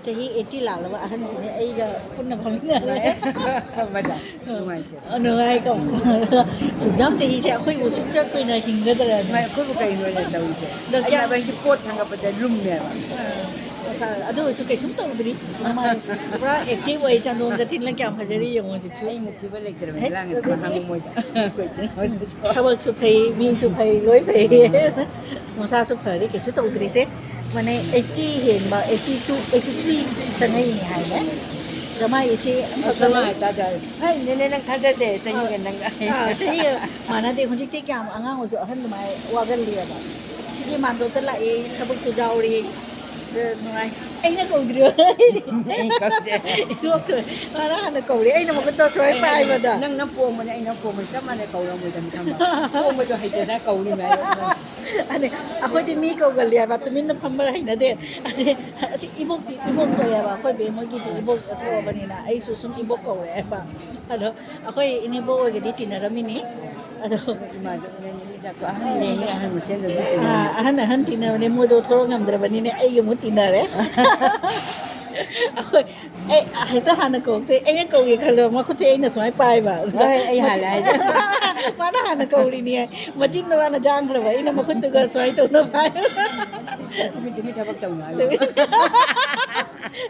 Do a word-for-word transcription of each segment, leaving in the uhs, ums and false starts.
ꯆꯍꯤ ꯑꯩꯠꯇꯤ ꯂꯥꯜꯂꯕ ꯑꯍꯟꯁꯤꯅꯦ ꯑꯩꯒ ꯄꯨꯟꯅ ꯐꯝꯃꯤꯟꯅꯔꯦ꯫ ꯐꯝꯕꯗ ꯅꯨꯡꯉꯥꯏꯇꯦ꯫ ꯑ, ꯅꯨꯡꯉꯥꯏꯀꯣ꯫ ꯁꯨꯛꯌꯥꯝ ꯆꯍꯤꯁꯦ ꯑꯩꯈꯣꯏꯕꯨ ꯁꯨꯛꯆꯠ ꯀꯨꯏꯅ ꯍꯤꯡꯒꯗ꯭ꯔꯅꯦ? ꯅꯨꯡꯉꯥꯏ, ꯑꯩꯈꯣꯏꯕꯨ ꯀꯩꯅꯣꯅꯦ ꯇꯧꯔꯤꯁꯦ? ꯑꯗꯣ ꯑꯩꯅ ꯀꯌꯥꯝ ꯅꯕꯥꯏꯒꯤ ꯄꯣꯠ ꯊꯥꯡꯒꯠꯄꯗ ꯂꯨꯝꯃꯦꯕ꯫ ꯑ, ꯃꯁꯥ-, ꯑꯗꯨ ꯑꯣꯏꯔꯁꯨ ꯀꯩꯁꯨꯝ ꯇꯧꯗ꯭ꯔꯤ꯫ ꯃꯃꯥꯏ ꯄꯨꯔꯥ ꯑꯦꯛꯇꯤꯚ ꯑꯣꯏ꯫ ꯆꯥꯟꯗꯣꯟ ꯀꯊꯤꯟꯅ ꯀꯌꯥꯝ ꯐꯖꯔꯤ ꯌꯦꯡꯉꯣ ꯍꯧꯖꯤꯛꯁꯨ꯫ ꯑꯩꯃꯨꯛ ꯊꯤꯕ ꯂꯩꯇ꯭ꯔꯕꯅꯤ꯫ ꯍꯦ? ꯂꯥꯡꯉꯤꯗꯣ ꯑꯗꯨꯗꯤ ꯍꯪꯉꯨ ꯃꯣꯏꯗ꯫ ꯑꯩꯈꯣꯏ ꯆꯦ ꯍꯣꯏꯗꯁꯨ꯫ ꯊꯕꯛꯁꯨ ꯐꯩ, ꯃꯤꯁꯨ ꯐꯩ, ꯂꯣꯏ ꯐꯩ꯫ ꯎꯝ꯫ ꯃꯁꯥꯁꯨ ꯐꯔꯗꯤ ꯀꯩꯁꯨ ꯇꯧꯗ꯭ꯔꯤꯁꯦ꯫ ꯃꯥꯅꯦ, ꯑꯩꯠꯇꯤ ꯍꯦꯟꯕ, ꯑꯩꯠꯇꯤ ꯇꯨ, ꯑꯩꯠꯇꯤ ꯊ꯭ꯔꯤ ꯆꯪꯉꯛꯏꯅꯦ ꯍꯥꯏꯅꯦ꯫ ꯀꯃꯥꯏ ꯏꯆꯦ ꯑꯃꯈꯛꯇ ꯁꯨꯃꯥꯏ ꯂꯩ? ꯍꯥꯏꯇꯥꯔꯦ꯫ ꯍꯥꯏ, ꯅꯦꯅꯦ, ꯅꯪ ꯊꯥꯖꯗꯦ, ꯆꯍꯤꯒ ꯑꯥ, ꯅꯪꯒ꯫ ꯑꯥ, ꯆꯍꯤꯒ ꯃꯥꯟꯅꯗꯦ꯫ ꯍꯧꯖꯤꯛꯇꯤ ꯀꯌꯥꯝ ꯑꯉꯥꯡ ꯑꯣꯏꯔꯁꯨ ꯑꯍꯟ ꯑꯗꯨꯃꯥꯏ ꯋꯥꯒꯜꯂꯦꯕ꯫ ꯁꯤꯗꯤ ꯃꯥꯟꯗꯣꯞꯇ ꯂꯥꯛꯑꯦ, ꯊꯕꯛꯁꯨ ꯌꯥꯎꯔꯤ꯫ ꯑꯗꯨ ꯅꯨꯡꯉꯥꯏ꯫ ꯑꯩꯅ ꯀꯧꯗ꯭ꯔꯤꯕ꯫ ꯑꯩ ꯀꯧꯗꯦ꯫ ꯏꯕꯣꯛꯇꯣ ꯃꯥꯅ ꯍꯥꯟꯅ ꯀꯧꯔꯦ, ꯑꯩꯅ ꯃꯈꯨꯠꯇꯣ ꯁꯨꯃꯥꯏ ꯑꯩ ꯍꯥꯏꯗꯤ, ꯄꯥꯏꯕꯗ꯫ ꯅꯪꯅ ꯄꯣꯡꯕꯅꯦ, ꯑꯩꯅ ꯄꯣꯡꯕꯅꯦ, ꯆꯞ ꯃꯥꯟꯅꯩ, ꯀꯧꯔꯝꯃꯣꯏꯗꯅ ꯈꯪꯕ꯫ ꯄꯣꯡꯕꯗꯣ ꯍꯩꯇꯗꯅ ꯀꯧꯔꯤꯅꯦ ꯍꯥꯏꯕ꯫ ꯑꯗꯩ ꯑꯩꯈꯣꯏꯗꯤ ꯃꯤ ꯀꯧꯒꯜꯂꯤ ꯍꯥꯏꯕ, ꯇꯨꯃꯤꯟꯅ ꯐꯝꯕ ꯍꯩꯅꯗꯦ꯫ ꯑꯗꯩ ꯑꯁꯤ ꯏꯕꯣꯛꯇꯤ ꯏꯕꯣꯛ ꯊꯣꯛꯑꯦꯕ, ꯑꯩꯈꯣꯏ ꯕꯦꯝ ꯃꯣꯏꯒꯤꯗꯤ ꯏꯕꯣꯛ ꯊꯣꯛꯑꯕꯅꯤꯅ ꯑꯩꯁꯨ ꯁꯨꯝ ꯏꯕꯣꯛ ꯀꯧꯔꯦ ꯍꯥꯏꯕ꯫ ꯑꯗꯣ ꯑꯩꯈꯣꯏ ꯏꯅꯦꯕꯣꯛ ꯑꯣꯏꯒꯗꯤ ꯇꯤꯟꯅꯔꯝꯃꯤꯅꯤ꯫ ꯑꯗꯣ ꯏꯃꯥꯗꯣ ꯅꯪ ꯃꯤ ꯖꯥꯠꯇꯣ ꯑꯍꯟ ꯂꯩꯅꯤ, ꯑꯍꯟ ꯃꯁꯦꯟꯗꯕꯨ ꯇꯤꯟꯅꯩ꯫ ꯑꯥ, ꯑꯍꯟ ꯑꯍꯟ ꯇꯤꯟꯅꯕꯅꯦ, ꯃꯣꯏꯗꯣ ꯊꯣꯔꯛ ꯉꯝꯗ꯭ꯔꯕꯅꯤꯅꯦ, ꯑꯩꯒꯤ ꯑꯃꯨꯛ ꯇꯤꯟꯅꯔꯦ꯫ ꯑꯩꯈꯣꯏ, ꯑꯩ ꯍꯦꯛꯇ ꯍꯥꯟꯅ ꯀꯧꯔꯛꯇꯦ, ꯑꯩꯅ ꯀꯧꯒꯦ ꯈꯜꯂꯣ, ꯃꯈꯨꯠꯁꯦ ꯑꯩꯅ ꯁꯨꯃꯥꯏꯅ ꯄꯥꯏꯕ꯫ ꯍꯣꯏ, ꯑꯩ ꯍꯥꯟꯅ ꯍꯥꯏꯗꯣ꯫ ꯃꯥꯅ ꯍꯥꯟꯅ ꯀꯧꯔꯤꯅꯤ ꯍꯥꯏ, ꯃꯆꯤꯟꯗꯣ ꯃꯥꯅ ꯌꯥꯡꯈ꯭ꯔꯕ, ꯑꯩꯅ ꯃꯈꯨꯠꯇꯨꯒ ꯁꯨꯃꯥꯏꯅ ꯇꯧꯅ ꯄꯥꯏꯕ꯫ ꯇꯨꯃꯤꯟ ꯇꯨꯃꯤꯟ ꯊꯕꯛ ꯇꯧꯅꯨ ꯍꯥꯏꯕ꯫ ꯇꯨꯃꯤꯟ꯫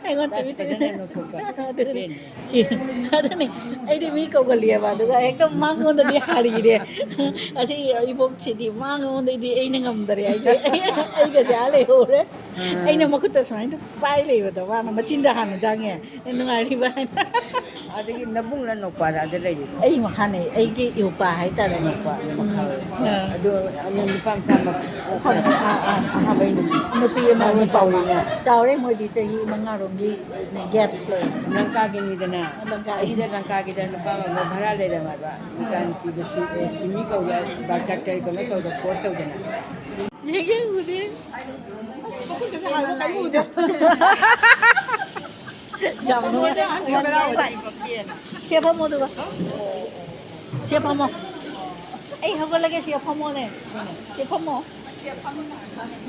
ꯑꯩꯉꯣꯟꯗ ꯇꯨꯃꯤꯟ ꯇꯨꯃꯤꯟ꯫ ꯐꯖꯅ ꯅꯣꯛꯊꯣꯛꯄ꯫ ꯑꯗꯨꯅꯤ꯫ ꯄꯦꯟꯅ꯫ ꯑꯗꯨꯅꯤ, ꯑꯩꯗꯤ ꯃꯤ ꯀꯧꯒꯜꯂꯦꯕ, ꯑꯗꯨꯒ ꯍꯦꯛꯇ ꯃꯉꯣꯟꯗꯗꯤ ꯍꯥꯏꯔꯤꯅꯦ꯫ ꯑꯁꯤ ꯏꯕꯣꯛꯁꯤꯗꯤ ꯃꯉꯣꯟꯗꯩꯗꯤ ꯑꯩꯅ ꯉꯝꯗꯔꯦ ꯍꯥꯏꯁꯦ꯫ ꯑꯩꯒꯁꯦ ꯑꯥ ꯂꯩꯍꯧꯔꯦ꯫ ꯑꯥ꯫ ꯑꯩꯅ ꯃꯈꯨꯠꯇ ꯁꯨꯃꯥꯏꯅ ꯄꯥꯏ ꯂꯩꯕꯗꯣ, ꯃꯥꯅ ꯃꯆꯤꯟꯗ ꯍꯥꯟꯅ ꯆꯪꯉꯦ, "ꯅꯨꯡꯉꯥꯏꯔꯤꯕ?" ꯍꯥꯏꯅ꯫ ꯑꯗꯒꯤ ꯅꯕꯨꯡꯂ ꯅꯧꯄꯥꯔ ꯑꯗ ꯂꯩꯔꯤꯕꯣ? ꯑꯩ ꯃꯈꯥꯅꯦ, ꯑꯩꯒꯤ ꯏꯎꯄꯥ ꯍꯥꯏꯇꯥꯔꯦꯅꯦ꯫ ꯏꯎꯄꯥ, ꯏꯎꯄꯥ꯫ ꯎꯝ꯫ ꯑꯗꯨ ꯑꯉꯥꯡ ꯅꯨꯄꯥ ꯃꯆꯥ ꯑꯃ ꯐꯝ-, ꯑꯥ, ꯑꯥ꯫ ꯑꯍꯥꯟꯕꯩ ꯅꯨꯃꯤꯠ꯫ ꯅꯨꯄꯤ ꯑꯃ ꯃꯥꯗꯤ ꯅꯨꯄꯥ ꯑꯃ꯫ ꯆꯥꯎꯔꯦ꯫ ꯆꯥꯎꯔꯦ, ꯃꯣꯏꯗꯤ ꯆꯍꯤ ꯃꯉꯥꯔꯣꯝꯒꯤ ꯒꯦꯞꯁ ꯂꯩ꯫ ꯂꯪꯀꯥꯒꯤꯅꯤꯗꯅ꯫ ꯂꯪꯀꯥꯒꯤ꯫ ꯑꯩꯒꯤꯗ ꯂꯪꯀꯥꯒꯤꯗ ꯅꯨꯄꯥ ꯑꯃ ꯚꯔꯥ ꯂꯩꯔꯝꯃꯦꯕ꯫ ꯃꯆꯥꯅꯨꯄꯤꯗꯨꯁꯨ, ꯑꯦ, ꯁꯤꯃꯤ ꯀꯧꯔꯦ, ꯗꯥꯛꯇꯔ ꯀꯩꯅꯣ ꯇꯧꯗ, ꯀꯣꯔꯁ ꯇꯧꯗꯅ꯫ ꯌꯦꯡꯒꯦ ꯎꯗꯦ꯫ ꯌꯥꯝ ꯅꯨꯡꯉꯥꯏ꯫ ꯁꯦ ꯐꯝꯃꯣ ꯑꯗꯨꯒ꯫ ꯁꯦ ꯐꯝꯃꯣ꯫ ꯑꯩ ꯍꯧꯒꯠꯂꯒꯦ, ꯁꯦ ꯐꯝꯃꯣꯅꯦ꯫ ꯁꯦ ꯐꯝꯃꯣ꯫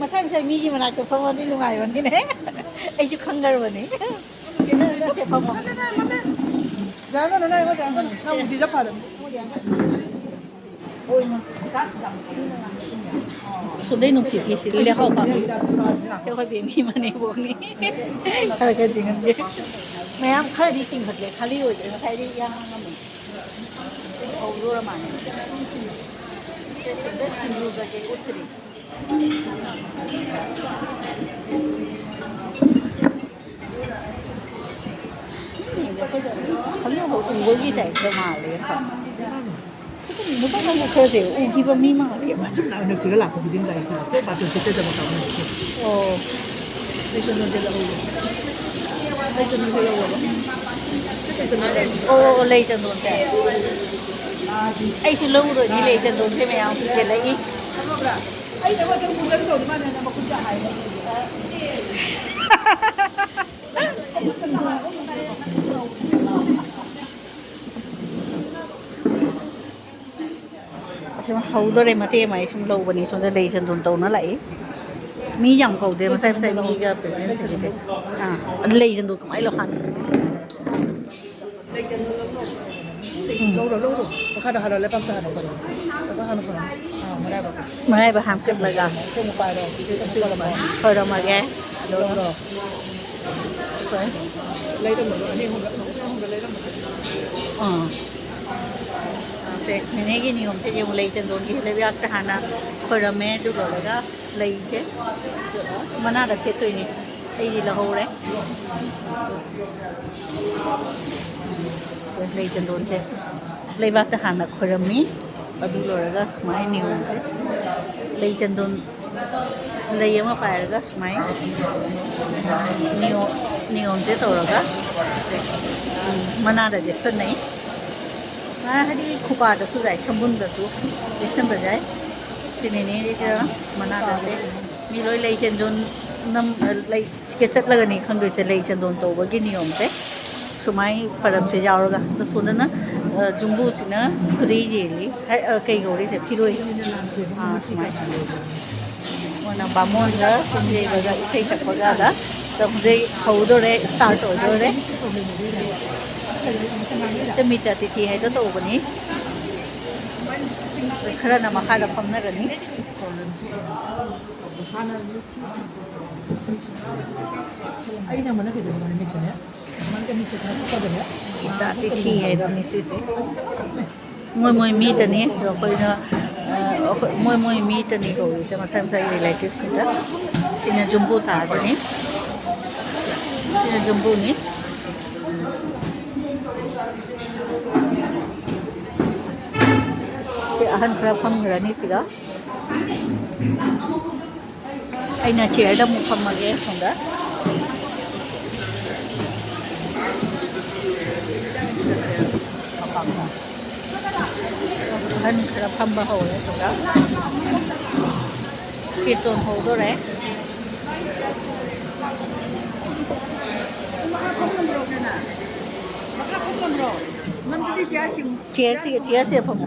ꯃꯁꯥꯏ ꯃꯁꯥꯏ ꯃꯤꯒꯤ ꯃꯅꯥꯛꯇ ꯐꯝꯃꯗꯤ ꯅꯨꯡꯉꯥꯏꯕꯅꯤꯅꯦ꯫ ꯑꯩꯁꯨ ꯈꯪꯗ꯭ꯔꯕꯅꯤ꯫ ꯆꯦ, ꯅꯪ ꯁꯦ ꯐꯝꯃꯣ꯫ ꯑꯣꯏꯃ꯫ ꯑꯁꯣꯝꯗꯩ ꯅꯨꯡꯁꯤꯠ ꯊꯤ ꯁꯤꯠꯂꯤ, ꯂꯩꯍꯥꯎ ꯄꯥꯝꯕꯤ꯫ ꯁꯦ, ꯑꯩꯈꯣꯏ ꯕꯦꯝꯒꯤ ꯃꯅꯦꯝꯕꯣꯛꯅꯤ꯫ ꯈꯔ ꯈꯔ ꯆꯤꯡꯍꯟꯒꯦ꯫ ꯃꯌꯥꯝ ꯈꯔꯗꯤ ꯆꯤꯡꯈꯠꯂꯦ, ꯈꯥꯂꯤ ꯑꯣꯏꯗ꯭ꯔꯦ꯫ ꯉꯁꯥꯏꯗꯤ ꯏꯌꯥꯡ ꯍꯥꯡꯉꯝꯕꯅꯤ꯫ ꯍꯧꯗꯣꯔ ꯃꯥꯜꯂꯦ꯫ ꯁꯦ, ꯁꯤꯗ ꯁꯤꯡꯖꯨꯒꯁꯦ ꯎꯠꯇ꯭ꯔꯤ꯫ ꯎꯕꯒꯤ ꯇꯥꯏꯞꯇ ꯃꯥꯜꯂꯦ꯫ ꯈꯤꯇꯪ ꯅꯨꯄꯥ ꯀꯥꯡꯕꯨ ꯈꯔꯁꯦ ꯎꯈꯤꯕ ꯃꯤ ꯃꯥꯜꯂꯦꯕ꯫ ꯁꯨꯝ ꯂꯥꯛꯑꯣ, ꯅꯨꯡꯁꯤꯒ ꯂꯥꯛꯄ ꯈꯨꯗꯤꯡ ꯂꯥꯛꯑꯦ꯫ ꯑꯩꯈꯣꯏ ꯕꯥꯇꯣꯟ ꯆꯠꯆꯗꯕ ꯀꯥꯡꯕꯨꯁꯦ꯫ ꯑꯣ꯫ ꯑꯩ ꯆꯟꯗꯣꯟꯁꯦ ꯂꯧꯍꯧꯒꯦ꯫ ꯑꯩ ꯆꯟꯗꯣꯟꯁꯦ ꯂꯧꯍꯧꯒꯦ꯫ ꯑꯣ, ꯑꯣ, ꯑꯣ, ꯂꯩ ꯆꯟꯗꯣꯟꯁꯦ꯫ ꯑꯩꯁꯨ ꯂꯧꯔꯨꯔꯅꯤ, ꯂꯩ ꯆꯟꯗꯣꯟꯁꯦ ꯃꯌꯥꯝ ꯄꯨꯁꯤꯜꯂꯛꯏ꯫ ꯑꯁꯨꯝ ꯍꯧꯗꯣꯔꯦ, ꯃꯇꯦꯛ ꯑꯃ ꯑꯩ ꯁꯨꯝ ꯂꯧꯕꯅꯤ꯫ ꯁꯣꯝꯗ ꯂꯩ ꯆꯟꯗꯣꯟ ꯇꯧꯅ ꯂꯥꯛꯏ꯫ ꯃꯤ ꯌꯥꯝ ꯀꯧꯗꯦ, ꯃꯁꯥꯏ ꯃꯁꯥꯏ ꯃꯤꯒ present secretary꯫ ꯑꯥ, ꯑꯗꯨ ꯂꯩ ꯆꯟꯗꯣꯟ ꯀꯃꯥꯏꯅ ꯂꯧ ꯍꯥꯟꯅ? ꯎꯝ꯫ ꯂꯧꯔꯣ, ꯂꯧꯔꯣ꯫ ꯃꯈꯥꯗ ꯍꯥꯟꯅ ꯂꯩꯕꯥꯛꯇ ꯍꯥꯟꯅ ꯈꯣꯏꯔꯣ꯫ ꯂꯩꯕꯥꯛ ꯍꯥꯟꯅ ꯈꯣꯏꯔꯣ꯫ ꯑꯥ, ꯃꯔꯥꯏꯕꯛ꯫ ꯃꯔꯥꯏꯕꯛ ꯍꯥꯟ ꯀꯠꯂꯒ꯫ ꯑꯁꯦꯡꯕ ꯄꯥꯏꯔꯣ꯫ ꯑꯁꯦꯡꯕ ꯄꯥꯏꯔꯣ꯫ ꯈꯣꯏꯔꯝꯃꯒꯦ꯫ ꯂꯧꯔꯣ꯫ ꯂꯩꯔꯝꯕꯗꯣ ꯑꯅꯤ ꯑꯍꯨꯝꯔꯛ, ꯑꯅꯤ ꯑꯍꯨꯝꯔꯛ ꯂꯩꯔꯝꯕꯗꯣ꯫ ꯑꯥ꯫ ꯁꯦ, ꯅꯦꯅꯦꯒꯤ ꯅꯤꯌꯣꯝꯁꯦ ꯌꯦꯡꯉꯨ, ꯂꯩ ꯆꯟꯗꯣꯟꯒꯤ ꯂꯩꯕꯥꯛꯇ ꯍꯥꯟꯅ ꯈꯣꯏꯔꯝꯃꯦ, ꯑꯗꯨ ꯂꯣꯏꯔꯒ ꯂꯩꯁꯦ ꯃꯅꯥꯗ ꯊꯦꯠꯇꯣꯏꯅꯤ꯫ ꯑꯩꯗꯤ ꯂꯧꯍꯧꯔꯦ꯫ ꯂꯩ ꯆꯟꯗꯣꯟꯁꯦ ꯂꯩꯕꯥꯛꯇ ꯍꯥꯟꯅ ꯈꯣꯏꯔꯝꯃꯤ꯫ ꯑꯗꯨ ꯂꯣꯏꯔꯒ ꯁꯨꯃꯥꯏꯅ ꯅꯤꯌꯣꯝꯁꯦ, ꯂꯩ ꯆꯟꯗꯣꯟ, ꯂꯩ ꯑꯃ ꯄꯥꯏꯔꯒ ꯁꯨꯃꯥꯏꯅ ꯅꯤꯌꯣꯝ, ꯅꯤꯌꯣꯝꯁꯦ ꯇꯧꯔꯒ ꯁꯦ, ꯎꯝ, ꯃꯅꯥꯗ ꯌꯦꯠꯁꯟꯅꯩ꯫ ꯑ, ꯍꯥꯏꯗꯤ ꯈꯨꯄꯥꯗꯁꯨ ꯌꯥꯏ, ꯁꯝꯕꯨꯟꯗꯁꯨ ꯌꯦꯠꯁꯟꯕ ꯌꯥꯏ꯫ ꯁꯤꯅꯤꯅꯦ, ꯁꯤꯗ ꯃꯅꯥꯗꯁꯦ ꯃꯤ ꯂꯣꯏ ꯂꯩ ꯆꯟꯗꯣꯟ ꯅꯝ-, ꯂꯩ ꯁꯤꯒ ꯆꯠꯂꯒꯅꯤ ꯈꯪꯗꯣꯏꯁꯦ, ꯂꯩ ꯆꯟꯗꯣꯟ ꯇꯧꯕꯒꯤ ꯅꯤꯌꯣꯝꯁꯦ꯫ ꯁꯨꯃꯥꯏ ꯄꯔꯞꯁꯦ ꯌꯥꯎꯔꯒ, ꯑꯗꯣ ꯁꯣꯝꯗꯅ, ꯑ, ꯖꯨꯝꯕꯨꯁꯤꯅ ꯈꯨꯗꯩ ꯌꯦꯜꯂꯤ꯫ ꯍꯥꯏ-, ꯑ, ꯀꯩ ꯀꯧꯔꯤꯁꯦ? ꯐꯤꯔꯣꯏ꯫ ꯑꯥ, ꯁꯨꯃꯥꯏ꯫ ꯕꯥꯃꯣꯟꯒ ꯀꯨꯝꯖꯩꯕꯒ ꯏꯁꯩ ꯁꯛꯄꯒ ꯑꯗ ꯍꯧꯖꯤꯛ ꯍꯧꯗꯣꯔꯦ, ꯁ꯭ꯇꯥꯔꯠ ꯑꯣꯏꯗꯣꯔꯦ꯫ ꯆꯃꯤꯇ ꯇꯤꯊꯤ ꯍꯥꯏꯗꯣ ꯇꯧꯕꯅꯤ꯫ ꯈꯔꯅ ꯃꯈꯥꯗ ꯐꯝꯅꯔꯅꯤ꯫ ꯑꯩꯅ ꯑꯃꯅ ꯀꯩꯗꯧꯕ ꯃꯤꯠꯁꯦ? ꯒꯤꯇꯥ ꯇꯤꯊꯤ ꯍꯥꯏꯕ ꯃꯤꯁꯤꯁꯦ꯫ ꯃꯣꯏ ꯃꯣꯏ ꯃꯤꯇꯅꯤ꯫ ꯑꯗꯣ ꯑꯩꯈꯣꯏꯅ, ꯑ, ꯑꯩꯈꯣꯏ, ꯃꯣꯏ ꯃꯣꯏ ꯃꯤꯇꯅꯤ ꯀꯧꯔꯤꯁꯦ, ꯃꯁꯥ ꯃꯁꯥꯒꯤ ꯔꯤꯂꯦꯇꯤꯚꯁꯤꯡꯗ꯫ ꯁꯤꯅ ꯖꯨꯝꯕꯨ ꯇꯥꯗꯣꯏꯅꯤ꯫ ꯁꯤꯅ ꯖꯨꯝꯕꯨꯅꯤ꯫ ꯁꯤ ꯑꯍꯟ ꯈꯔ ꯐꯝꯈ꯭ꯔꯅꯤ ꯁꯤꯒ꯫ ꯑꯩꯅ ꯆꯤꯌꯔꯗ ꯑꯃꯨꯛ ꯐꯝꯃꯒꯦ ꯁꯣꯝꯗ꯫ ꯑꯍꯟ ꯈꯔ ꯐꯝꯕ ꯍꯧꯔꯦ ꯁꯣꯝꯗ꯫ ꯀꯤꯔꯇꯣꯟ ꯍꯧꯗꯣꯔꯦ꯫ ꯃꯈꯥ ꯐꯝ ꯉꯝꯕ꯭ꯔꯣ? ꯉꯝꯗ꯭ꯔꯗꯤ ꯆꯤꯌꯔ ꯆꯤꯡ-, ꯆꯤꯌꯔꯁꯤꯒ, ꯆꯤꯌꯔꯁꯤꯒ ꯐꯝꯃꯣ꯫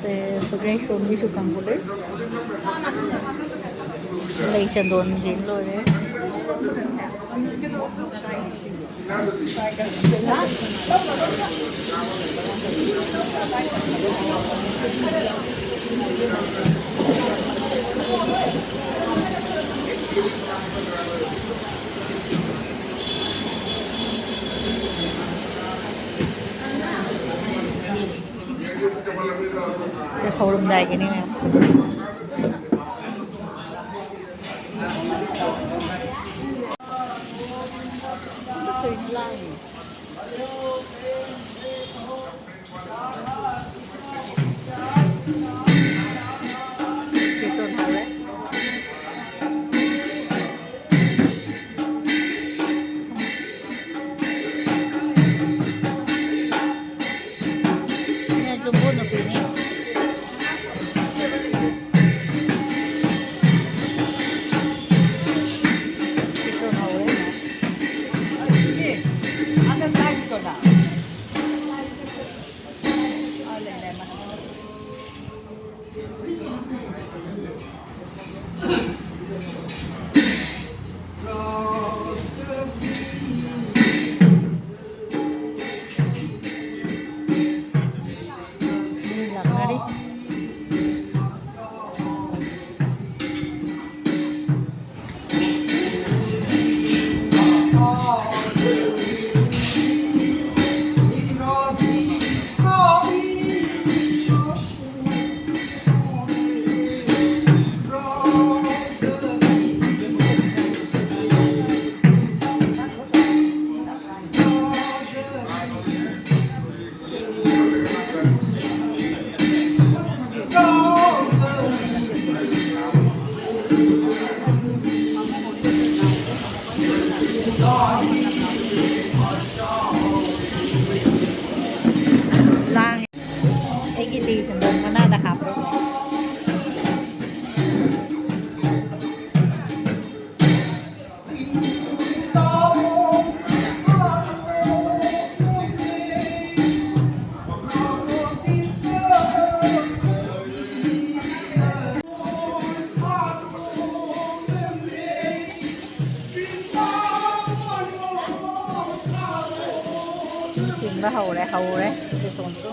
ꯁꯦ, ꯍꯧꯖꯤꯛ ꯁꯣꯝꯒꯤꯁꯨ ꯀꯥꯡꯕꯨ ꯂꯩ꯫ ꯂꯩ ꯆꯟꯗꯣꯟ ꯌꯦꯡ ꯂꯣꯏꯔꯦ꯫ ꯁꯦ, ꯍꯧꯔꯝꯗꯥꯏꯒꯤꯅꯤ ꯃꯌꯥꯝ꯫ ꯁꯤꯅ ꯖꯨꯝꯕꯨ ꯅꯨꯄꯤꯅꯤ꯫ ꯂꯥꯡꯉꯦ꯫ ꯑꯩꯒꯤ ꯂꯤꯁꯤꯡ ꯃꯅꯥꯗ ꯍꯥꯞꯄꯦ꯫ ꯆꯤꯟꯕ ꯍꯧꯔꯦ, ꯍꯧꯔꯦ, ꯕꯦꯁꯣꯟꯁꯨ꯫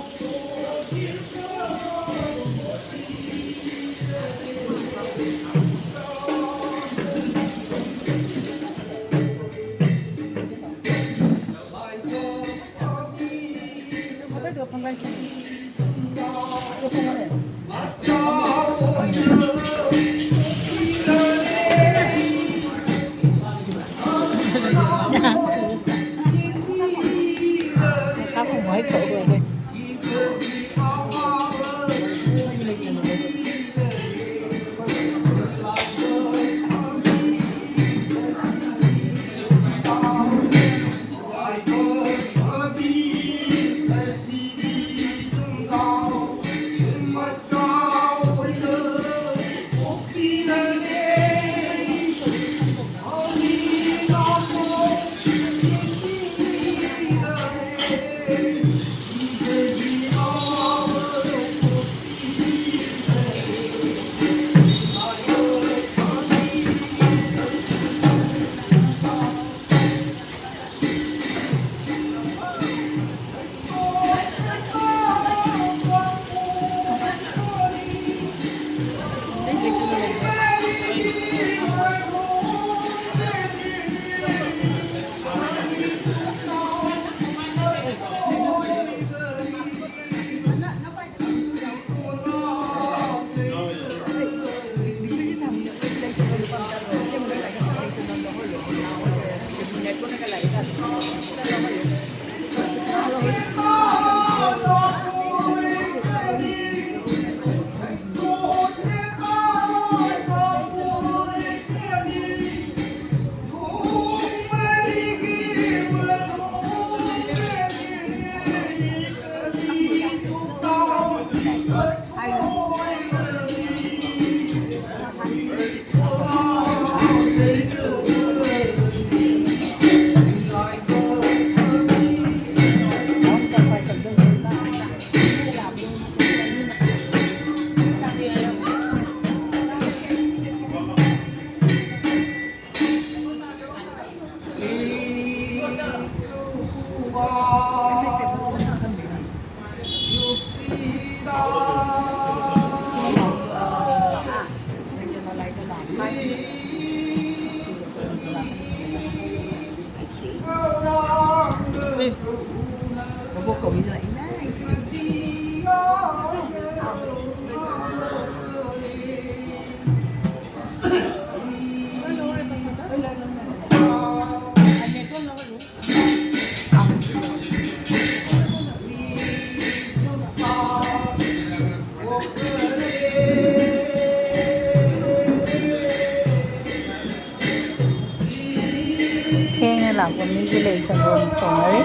ꯊꯦꯡꯅ ꯂꯥꯛꯄ ꯃꯤꯒꯤ ꯂꯩ ꯆꯪꯐꯝ ꯇꯧꯅꯔꯤ꯫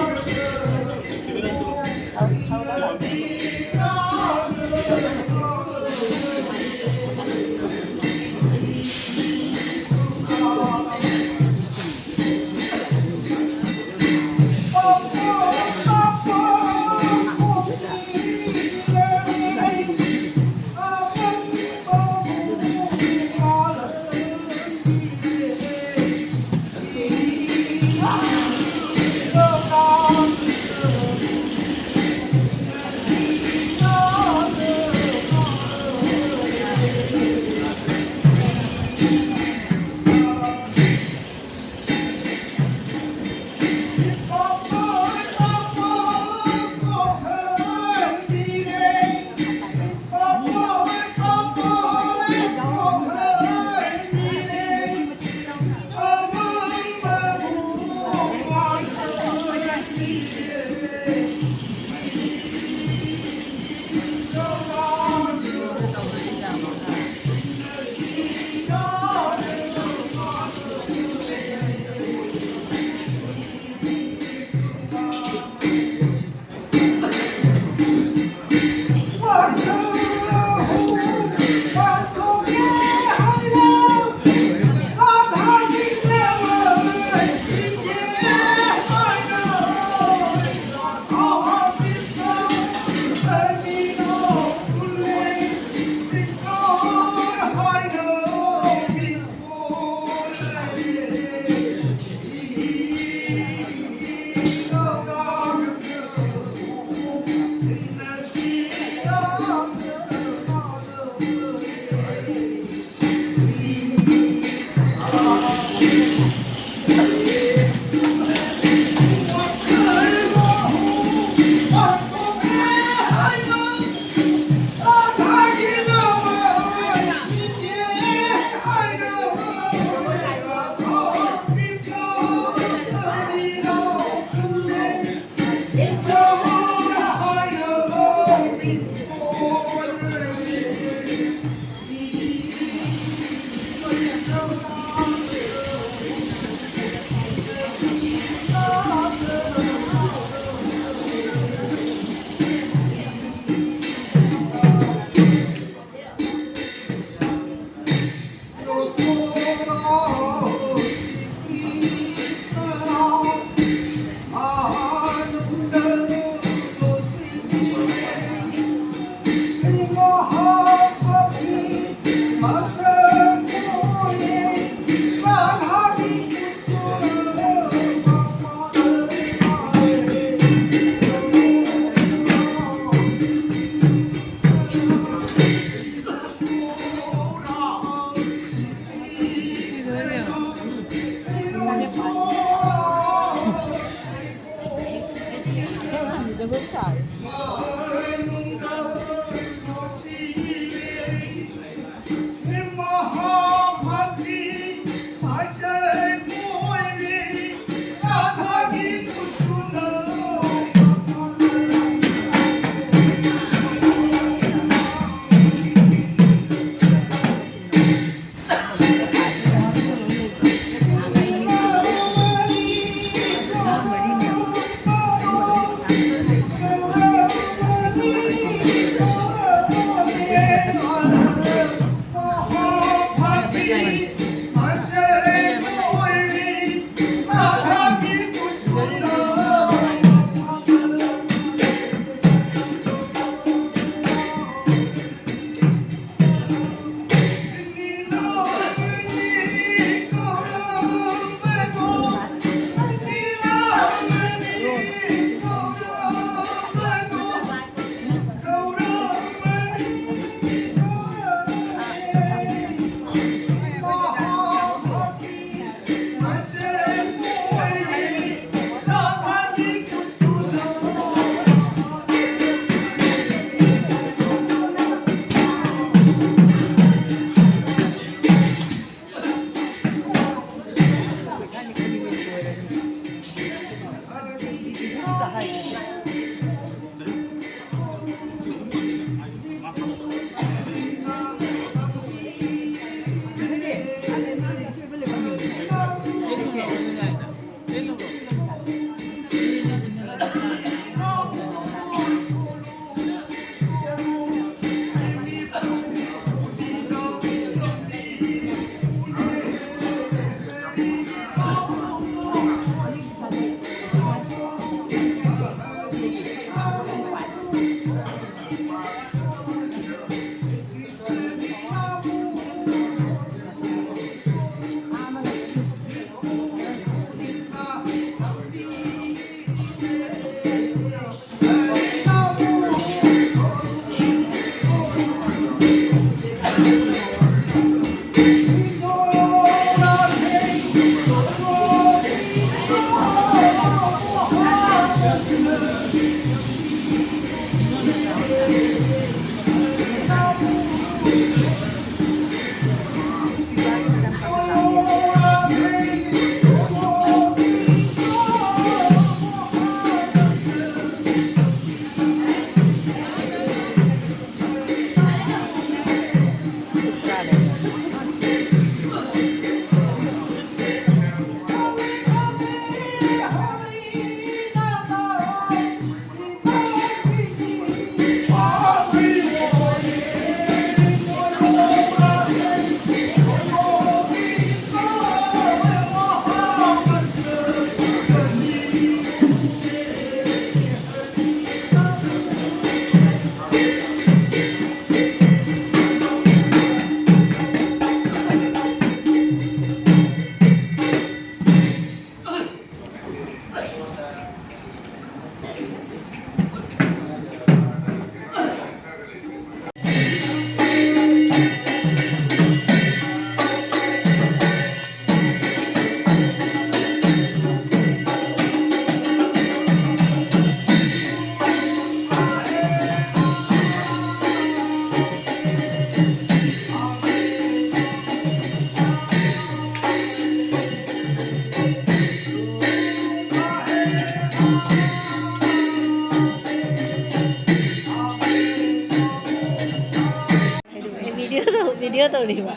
ꯇꯧꯔꯤꯕ꯫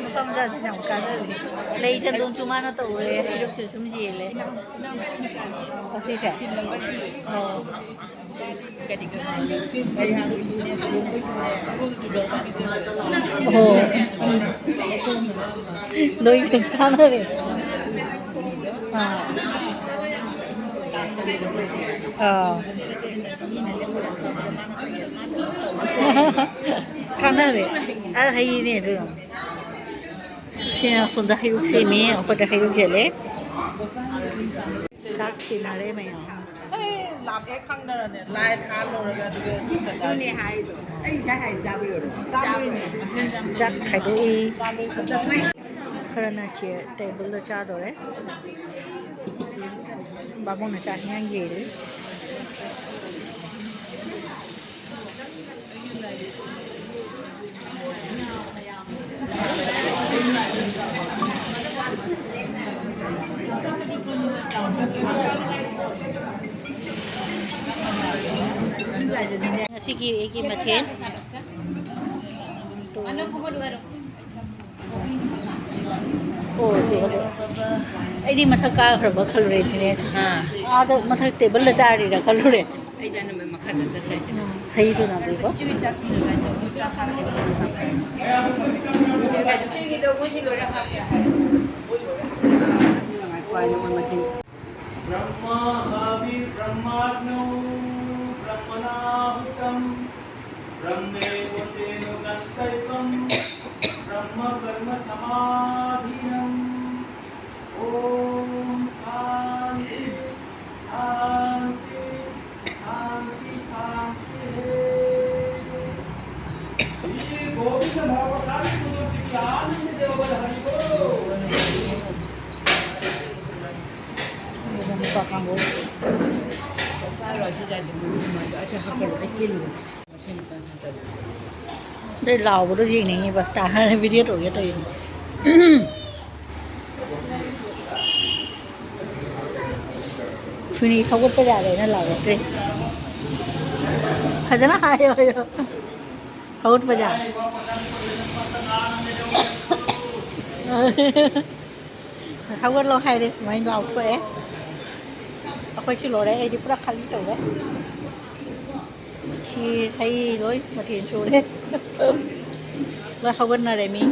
ꯃꯐꯝ ꯖꯥꯠꯁꯦ ꯌꯥꯝ ꯀꯥꯟꯅꯔꯦ꯫ ꯂꯩ ꯆꯟꯗꯣꯟꯁꯨ ꯃꯥꯅ ꯇꯧꯔꯦ, ꯍꯩꯔꯨꯛꯁꯨ ꯁꯨꯝ ꯌꯦꯜꯂꯦ꯫ ꯑꯁꯤꯁꯦ? ꯑꯣ꯫ ꯑꯣ꯫ ꯂꯣꯏ ꯀꯥꯟꯅꯔꯦ꯫ ꯑꯥ꯫ ꯑꯥ꯫ ꯀꯥꯟꯅꯔꯦ꯫ ꯑ, ꯍꯩꯅꯦ ꯑꯗꯨ ꯌꯥꯝ꯫ ꯁꯤꯅ ꯑꯁꯣꯝꯗ ꯍꯩꯔꯨꯛ ꯁꯦꯝꯃꯤ, ꯑꯩꯈꯣꯏꯗ ꯍꯩꯔꯨꯛ ꯌꯦꯜꯂꯦ꯫ ꯆꯥꯛ ꯁꯤꯟꯅꯔꯦ ꯃꯌꯥꯝ꯫ ꯑꯩ ꯂꯥꯛꯑꯦ ꯈꯪꯗꯅꯅꯦ, ꯂꯥꯏ ꯊꯥꯜꯂꯨꯔꯒ ꯑꯗꯨꯒ ꯆꯠꯁꯜꯂꯦ꯫ ꯑꯗꯨꯅꯦ ꯍꯥꯏꯗꯣ꯫ ꯑꯩ ꯉꯁꯥꯏ ꯍꯥꯏ ꯆꯥꯕ ꯌꯧꯔꯦ꯫ ꯆꯥꯕ ꯌꯧꯔꯦ꯫ ꯆꯥꯛ ꯈꯥꯏꯗꯣꯛꯏ꯫ ꯆꯥꯕ ꯌꯧꯔꯦ꯫ ꯈꯔꯅ ꯆꯤꯌꯔ ꯇꯦꯕꯜꯗ ꯆꯥꯗꯣꯔꯦ꯫ ꯕꯥꯃꯣꯟꯅ ꯆꯥꯛ ꯍꯤꯟꯖꯥꯡ ꯌꯦꯜꯂꯤ꯫ ꯉꯁꯤꯒꯤ ꯑꯩꯒꯤ ꯃꯊꯦꯜ꯫ ꯑꯣ, ꯁꯤ ꯍꯧꯖꯤꯛ꯫ ꯑꯩꯗꯤ ꯃꯊꯛ ꯀꯥꯈ꯭ꯔꯕ ꯈꯜꯂꯨꯔꯦ, ꯏꯟꯖꯤꯅꯤꯌꯥꯔꯁꯦ꯫ ꯑꯥ꯫ ꯑꯥꯗ ꯃꯊꯛ ꯇꯦꯕꯜꯗ ꯆꯥꯔꯤꯔꯥ ꯈꯜꯂꯨꯔꯦ꯫ ꯑꯩꯗꯤ ꯑꯅꯝꯕ ꯃꯈꯥꯗ ꯆꯠꯆꯩꯗꯅ꯫ ꯎꯝ, ꯐꯩꯗꯨꯅ ꯑꯗꯨꯀꯣ꯫ ꯏꯆꯦ ꯆꯥꯛ ꯊꯤꯜꯂꯒ ꯆꯥꯛ ꯍꯥꯞꯇꯦ꯫ ꯏꯆꯦꯒꯤꯗꯣ ꯃꯣꯏꯁꯤ ꯂꯣꯏꯔ ꯍꯥꯞꯀꯦ ꯍꯥꯏ꯫ ꯉꯥꯏꯈꯣ ꯍꯥꯏꯅ ꯃꯣꯏ ꯃꯆꯤꯟ꯫ ब्रह्मा हविर्ब्रह्माग्नौ ब्रह्मणाहुतम्। ब्रह्मैव तेन गन्तव्यं ब्रह्मकर्म समाधिनम्। ॐ शान्ति शान्ति शान्ति शान्तिः। श्री गोविंद महाप्रसाद की आनंद देवल हरि बोल। ꯑꯗꯩ ꯂꯥꯎꯕꯗꯣ ꯌꯦꯡꯅꯤꯡꯉꯤꯕ, ꯇꯥꯍꯟꯅ ꯚꯤꯗꯤꯑꯣ ꯇꯧꯒꯦ ꯇꯧꯔꯤꯅꯤ꯫ ꯐꯤꯅꯤ ꯊꯧꯒꯠꯄ ꯌꯥꯔꯦꯅ ꯂꯥꯎꯔꯛꯇ꯭ꯔꯦ꯫ ꯐꯖꯅ ꯍꯥꯏꯌꯣ, ꯍꯥꯏꯌꯣ꯫ ꯍꯧꯒꯠꯄꯗ꯫ ꯍꯧꯒꯠꯂꯣ ꯍꯥꯏꯔꯦ, ꯁꯨꯃꯥꯏꯅ ꯂꯥꯎꯊꯣꯛꯑꯦ꯫ ꯑꯩꯈꯣꯏꯁꯨ ꯂꯣꯏꯔꯦ, ꯑꯩꯗꯤ ꯄꯨꯔꯥ ꯈꯥꯂꯤ ꯇꯧꯔꯦ꯫ ꯈꯤꯔ ꯍꯩ ꯂꯣꯏ ꯃꯊꯦꯜ ꯁꯨꯔꯦ꯫ ꯂꯣꯏ ꯍꯧꯒꯠꯅꯔꯦ ꯃꯤ꯫